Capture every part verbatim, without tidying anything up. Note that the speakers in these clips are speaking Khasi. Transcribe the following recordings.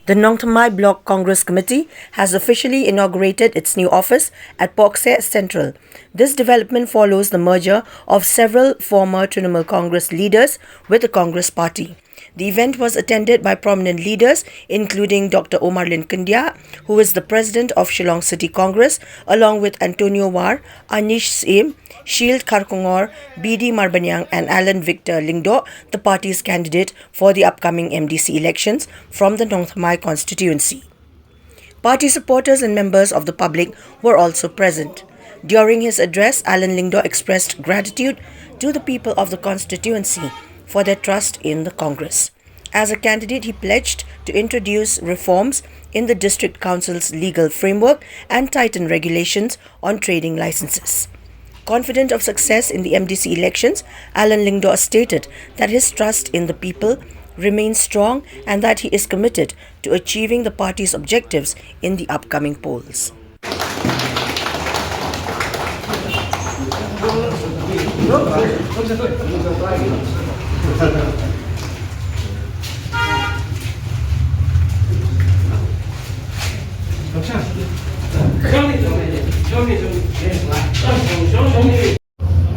The Nongthymmai Block Congress Committee has officially inaugurated its new office at Pokse Central. This development follows the merger of several former Trinamool Congress leaders with the Congress party. The event was attended by prominent leaders, including Doctor Omar Lin Kindia, who is the president of Shillong City Congress, along with Antonio War, Anish Syiem, Shield Kharkongor, B D Marbaniang, and Alan Victor Lyngdoh, the party's candidate for the upcoming M D C elections from the Nongthymmai constituency. Party supporters and members of the public were also present. During his address, Alan Lyngdoh expressed gratitude to the people of the constituency for their trust in the Congress. As a candidate, he pledged to introduce reforms in the district council's legal framework and tighten regulations on trading licenses. Confident of success in the M D C elections, Alan Lyngdoh stated that his trust in the people remains strong and that he is committed to achieving the party's objectives in the upcoming polls.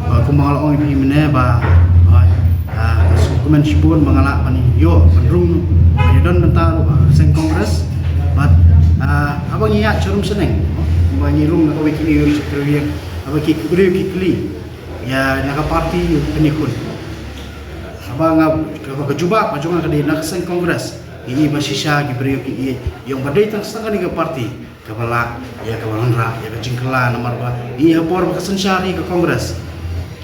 Ba kumba nga la ong ïa phi mynne ba, ba, ah, ka sngewkmen shibun ba nga lah ban ïoh ban rung ban ïadon bynta ruh ha ka seng Congress. Bad, ah, haba ngi ïaid sha rum sha neng, kumba ngi rung na kawei ka ïing sha kawei ka ïing, haba ki briew ki kylli ïa na ka party ïa kane khun. Haba nga, haba ka jubab ba jong nga ka dei na ka seng Congress, ngi i ba shisha ki briew ki i ïong ba dei tang sa kane ka party kaba lah ïa kaba wanrah ïa ka jingkylla namar ba i ha por ba ka synshar ïa ka Congress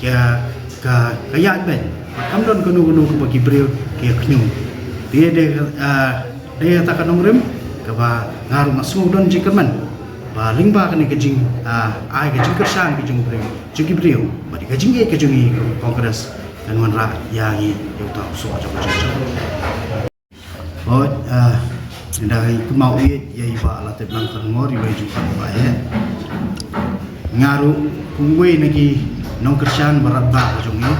ka, ka, ka ïaid beit. Kam don kano kano kaba ki briew ki ïa khñium. Te dei, ah, dei kata ka nongrim kaba nga ruh nga sngew don jingkyrmen ba lyngba kane ka jing, ah, ai ka jingkyrshan ka jong briew, jong ki briew, bad ka jingïeit ka jong i ka Congress kan wanrah ïa ngi ïa uta u soh jong ka jong. Hooid, ah, ynda ngi kynmaw ïeit ïa i Bah Latiplang Kharngor, i ba i jingpang i Bah Heh. Nga ruh kum uwei na ki nongkyrshan ba radbah ka jong ngi.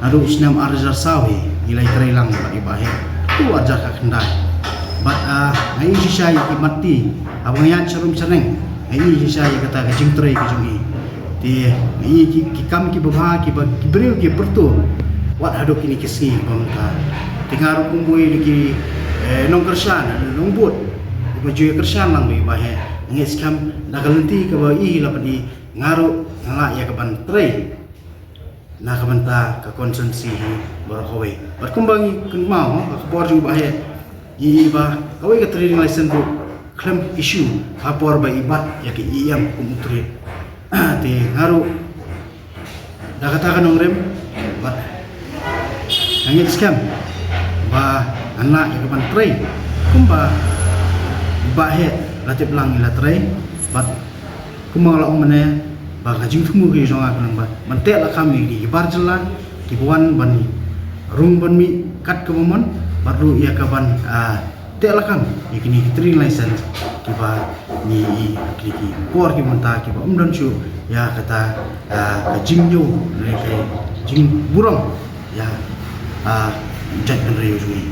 Naduh u snem ar hajar saw hi ngi la ïatrei lang bad i Bah Heh. Tu ar hajar khatkhyndai. Bad, ah, nga i shisha ïa ki mat ti haba nga ïaid sha rum sha neng. Nga i shisha ïa kata ka jingtrei ka jong ngi. Te nga i ki, ki kam kiba bha kiba ki briew ki pyrto wat haduh kine ki sngi kiba mynta. Te nga ruh kum uwei na ki, eh, nongkyrshan, nongbud, uba ju ïakyrshan lang bad i Bah Heh, nga ngeit skhem da ka lynti kaba i la pyni, nga ruh nga lah ïa ka ban trei na ka bynta ka constituency hi baroh kawei. Bad kumba ngi kynmaw ha ka por jong i Bah Heh, i, i ba kawei ka trading license ruh khlem issue ha por ba i bat ïa ka E M kum u trade. Te nga ruh da kata ka nongrim bad nga ngeit skhem ba ngan lah ïa ka ban trei kumba i Bah Heh Latiplang i la trei. Bad kumba nga la ong mynne ba ka jingthmu ka jong nga ka long ba ban teh lakam ïa ki bar jylla kiba wan ban rung ban mih kat kaba mon, bad ruh ïa ka ban, ah, teh lakam ïa kine ki trading license kiba ngi i ha kine ki por ki mynta kiba ym don shuh ïa kata, ah, ka jingñiew ne ka jingburom ïa, ah, jaitbynriew jong ngi.